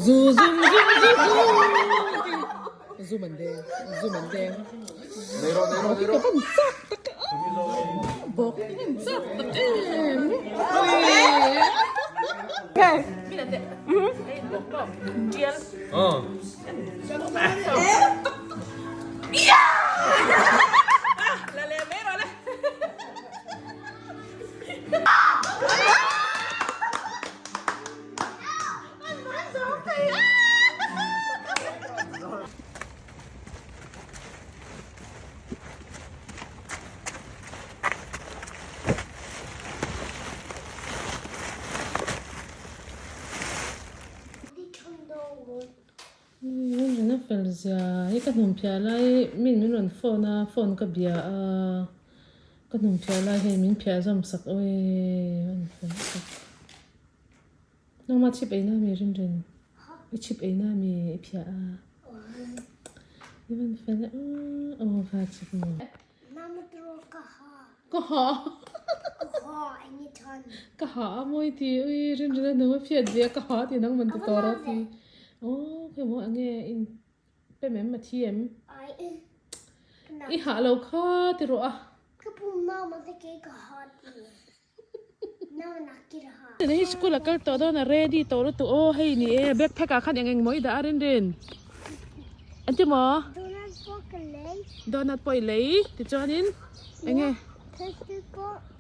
Zu zum zum zu zu zum an deng zum an deng ka van chak tak bawk ka van chak tak em Rinna fel zia hi ka hnum phiah lai min min rawn phone a phone ka bia a ka hnum phiah lai hian min phiah zawm sak awi a ni fel tak nangma chhip eina mi rin rin i chhip eina mi i phiah a i van fel e aw kha chhip maw. Ka ha Ka ha a mawi ti ui rin rin a nung a fiat ve a ka ha ti nang man ti tawh rawh ti aw khawi maw enge in pem em a thi em i hah lo kha ti rawh a. Hei school a kal tawh dawn a ready tawh lutuk aw hei ni e backpack ah khan eng eng maw i dah a rin rin an ti maw donut pawh i lei tichuanin eng nge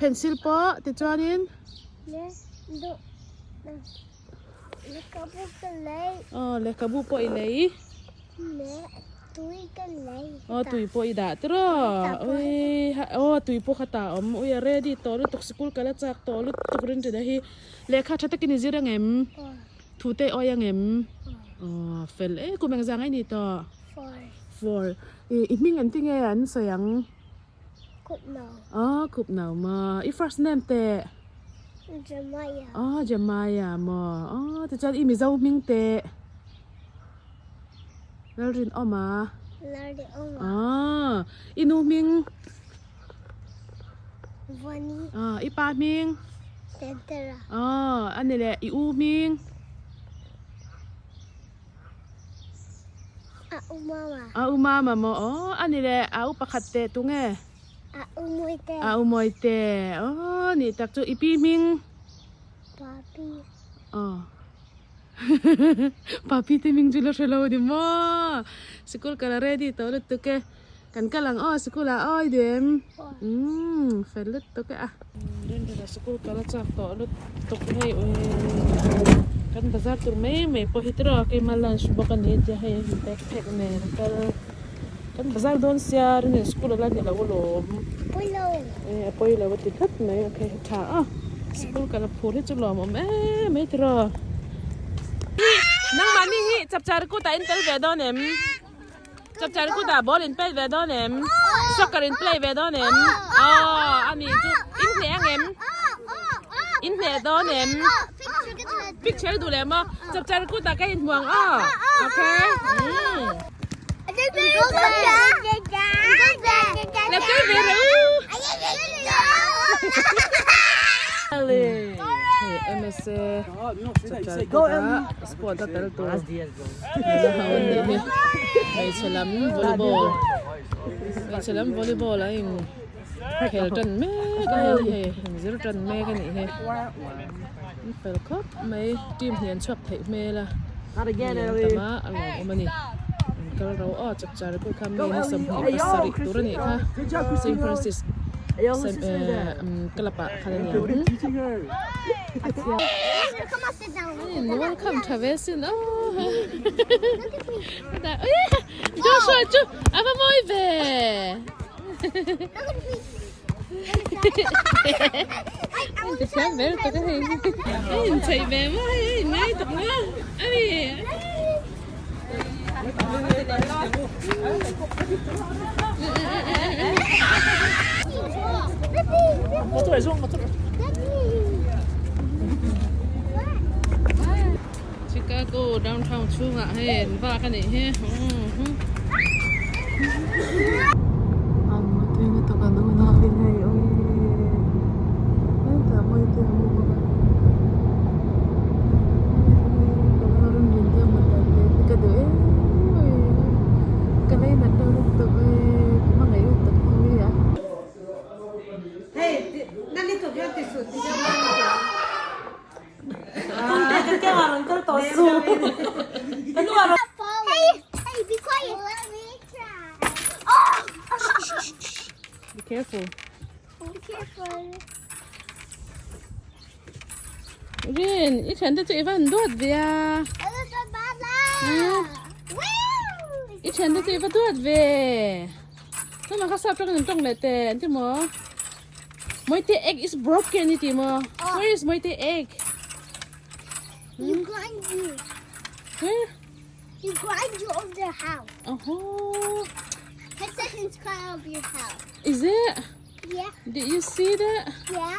pencil pawh tichuanin aw lehkhabu pawh i lei. Aw tui pawh i dah tiraw ui aw tui pawh kha tah a awm ui a ready tawh lutuk sikul kal a chak tawh lutuk rin ṭin a hi lehkha ṭha takin i zir ang em thu te i awi ang em aw fel e kum engzah ngai ni tawh four i hming engti nge an sawi ang aw khup no maw i first name teh aw Jemaya maw aw tichuan i mizo hming teh. Lalrinawma. Lalrinawma. Ah, i nu hming? Vani. Ah, i pa hming? Tentera. Ah, ani leh i u hming? A u mama. A u mama maw? Oh, ani leh a u pakhat teh tunge? A u Mawite. A u Mawite. Oh, nih tak chu i pi hming? Papi. Oh. Papi te hming chu la hre lo a ni maw? Sikul kal a ready tawh lutuk e. Kan kal ang aw sikul ah awi duh em? Umm fel lutuk e a. Rinrina sikul kal a chak tawh lutuk hei ui kan bazar tur mai mai pawh hi tiraw keima lunch bawk a ni tia hei backpack nen a kal kan bazar dawn sia Rinrina sikul a la ni lo alawm. E a pawi lo a ti tlat mai okay tha a sikul kal a phur hi chu lawmawm em mai tiraw nangmahni hi chapchar kutah in tel ve dawn em? Chapchar kutah ball in pet ve dawn em? Soccer in play ve dawn em? Aw a nih chu in hneh ang em? In hneh dawn em? Picture duh leh maw? Chapchar kutah ka inhmu ang aw. Okay. Lo kal ve rawh u. Hei MSA chapchar kutah sport a tel tur nula ho an nih hi. Hmeichhe lam volleyball hmeichhe lam volleyball a in khel tan mek a hei hei an zir tan mek a nih hi. An fel khawp mai team hnih an chhuak theih hmel a mi an tam a a lawmawm a ni. An kal ro aw chapchar pawh kha mi na 27 tur a nih kha Saint Francis club ah khan a ni ang. Welcome tha ve sin aw Joshua chu a va mawi ve. Ti thiam ve lutuk a hei a inchei ve maw hei a inngai tak maw a ni. Chicago downtown chhungah hei an vak a nih hi. An mutui lutuk an unau in hei awii hetah mawi te a mu bawk a ka lo rawn rin deuh mut dan te hi ka duh em em ka lei nat deuh lutuk e ka hmangaih lutuk ho hi a. Hey, be quiet. Let me try. Oh! Be careful. Be careful. Rin, i thian te chu i van duat ve a. I thian te chu i va duat ve. Tlama kha sap tawng in tawng leh teh an ti maw? Moite egg is broken i ti maw? Where is Moite egg? You grind you. Where? You grind you of the house. Oh. It says inside of your house. Is it? Yeah. Did you see that? Yeah.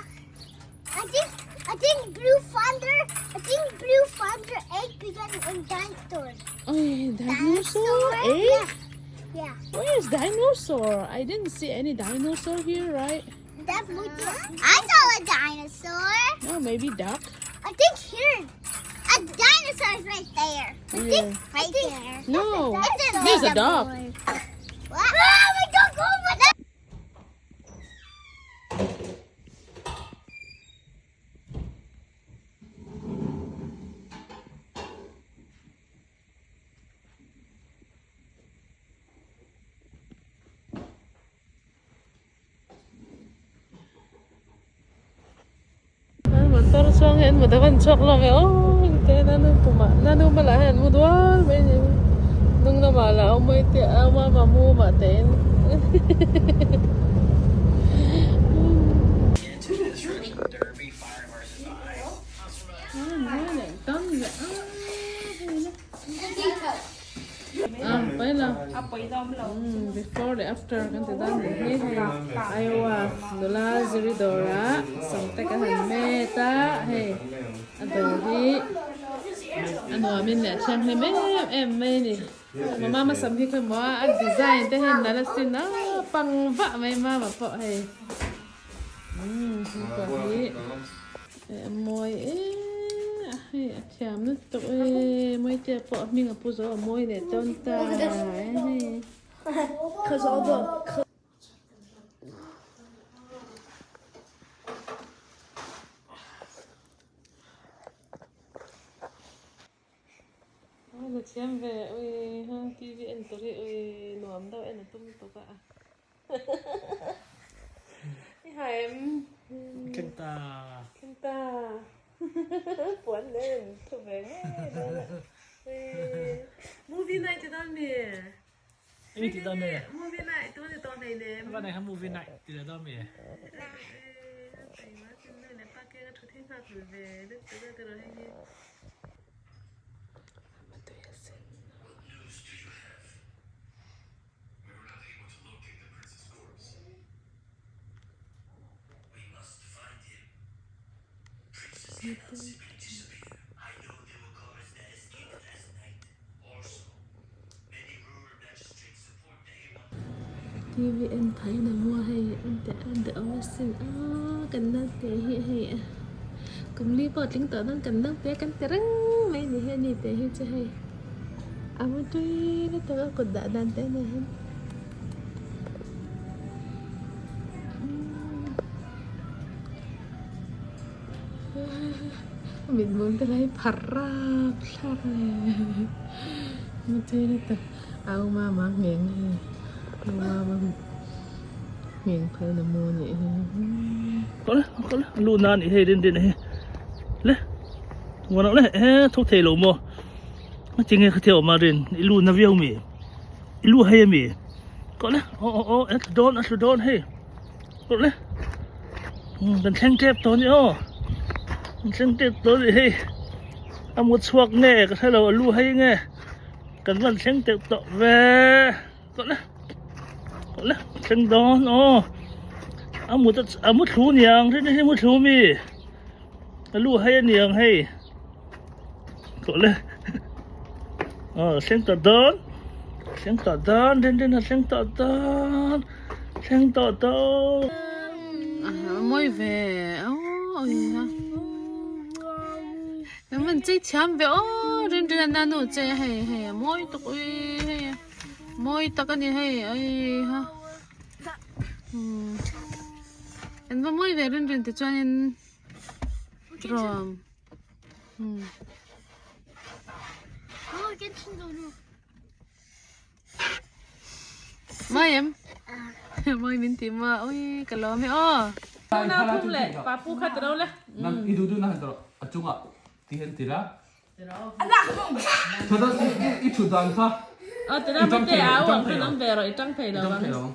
I think I think blue thunder I think blue thunder egg began on dinosaur. Oh, dinosaur egg? Yeah. Yeah. Where is dinosaur? I didn't see any dinosaur here, right? That I saw a dinosaur. No, maybe duck. I think here a dinosaur is right there. I think right there. No. It's a There's a dog. What? Ah, my dog over there. Motor chuang hian mut a van chhuak hlawm e aw te nanu pumah nanu bulah hian an mu dual mai a ni hnung lamah lah a awm mai te a awm a mamu mah te in Before leh after kan ti dan nih hi hei Iowa nula ziri dawrah sam te ka han met a hei a dawr hi a nuamin leh a thianghlim em em mai a ni mama sam hi kha maw a design te hian nalh asin a pang vah mai mama pawh hei umm hi. A mawi em a hei a thiam lutuk e Mawitea pawh a hming a pu zo a mawi leh dawn ta hei. Aw na thiam ve ui ha TV en tur hi ui nuam deuh en a tum lutuk a. I ha em? Thleng ta. Thleng ta. Puan leh en thu ve ngei dawn a. Movie night ti dawn mi? Eng ti dawn e? Movie night tu ni tawh hlei nem. Va nei ha movie night ti leh dawn mi? Taima chin nu leh pa keng a thu thei nghak ve lutuk a ka rawh hei hi. TV en phahin a mu a hei en teh a duhawm asin aaa kan naute hi hei kum li pawh a tling tawh dawn kan naute kan ti reng mai a ni hi a ni teh hi chu hei a mu tui lutuk a kut dah dan te a nia hian. Mit bul te lai phar rap thlak a ni maw lutuk au mama ngheng hei au mama ngheng phal na maw nih hi. Kawlh le kawlh le lu na nih hei rin rin hi le nguan le he tho thei lo maw a tinge kha thei awm a rin i lu na viau mi i lu hei ami kawlh le aw aw aw a thlu dawn a thlu dawn hei. Kawlh le kan thleng tep tawh a ni aw kan thleng tep tawh a ni hei a mu chhuak nge ka hre lo a lu hei nge kan van thleng tep tawh ve kawlh le kawlh le thleng dawn aw a mu a mu thlu niang rin hi mu thlu mi a lu hei a niang hei kawlh le aw thleng tawh dawn thleng tawh dawn rin rin a thleng tawh dawn. Thleng tawh tawh. Mawi ve aw oi man chei thiam ve aw rin rin an nu chei hei hei mawi tak ui hei mawi tak ani hei ai ha an va mawi ve rin rin ti chuanin rawm Mai em? Mai min ti ma ui ka lawm e aw. Na thum le papu kha tiro le. Nang i du du na han tiro a chungah ti hian tira. Thada i thu dan kha. Aw tira ma te au ang khan awm ve rawh i tang thei lo ang.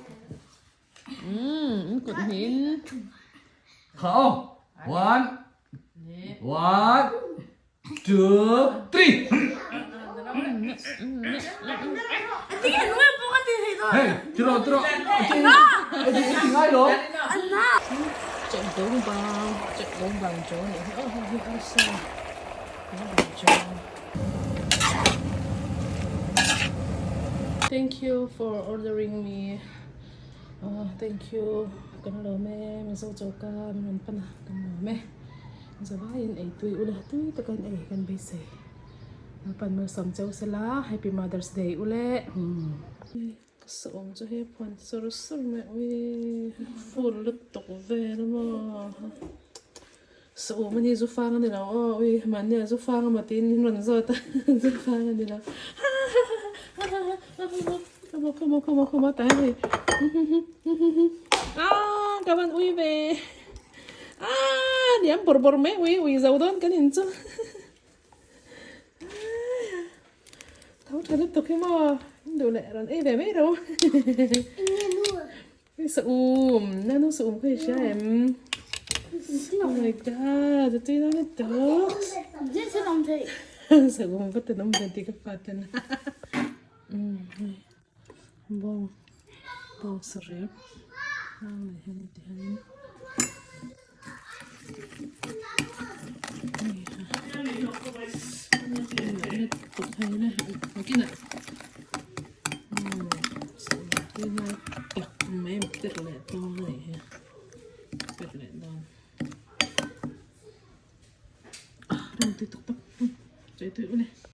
Um kut hnin. Kha aw. One. One. Two, three. Hey, tiro, tiro. Ngai lo. Chạy bốn vòng, chạy bốn vòng chỗ này. Ô, hê hê, ô, sao? Bốn vòng chỗ. Thank you for ordering me. Oh, thank you. Kan lawm e, Mizo choka min rawn pan a, kan lawm e. Zavaiin ei tui ula tui takin ei kan beisei. Lalpan malsawm cheu sela Happy Mother's Day ule. Ka sawm chu hei phuan sur sur mai ui full lutuk vel maw sawm ani zu fang ani lo aw ui mahni a zu fang emaw tiin min rawn zawt a zu fang ani lo come on come on come on come on tah hian hei ah ka van ui ve. Aaa liam bawrh bawrh mai ui ui zo dawn kan in chu tho tha lutuk hi maw in duh leh rawn ei ve mai ro sa um nanu sa um kha i hria em oh my god a tui dawn lutuk sa um va tenawm ve tih ka fat a Bawng bawng sarep hlang leh hian ti hianin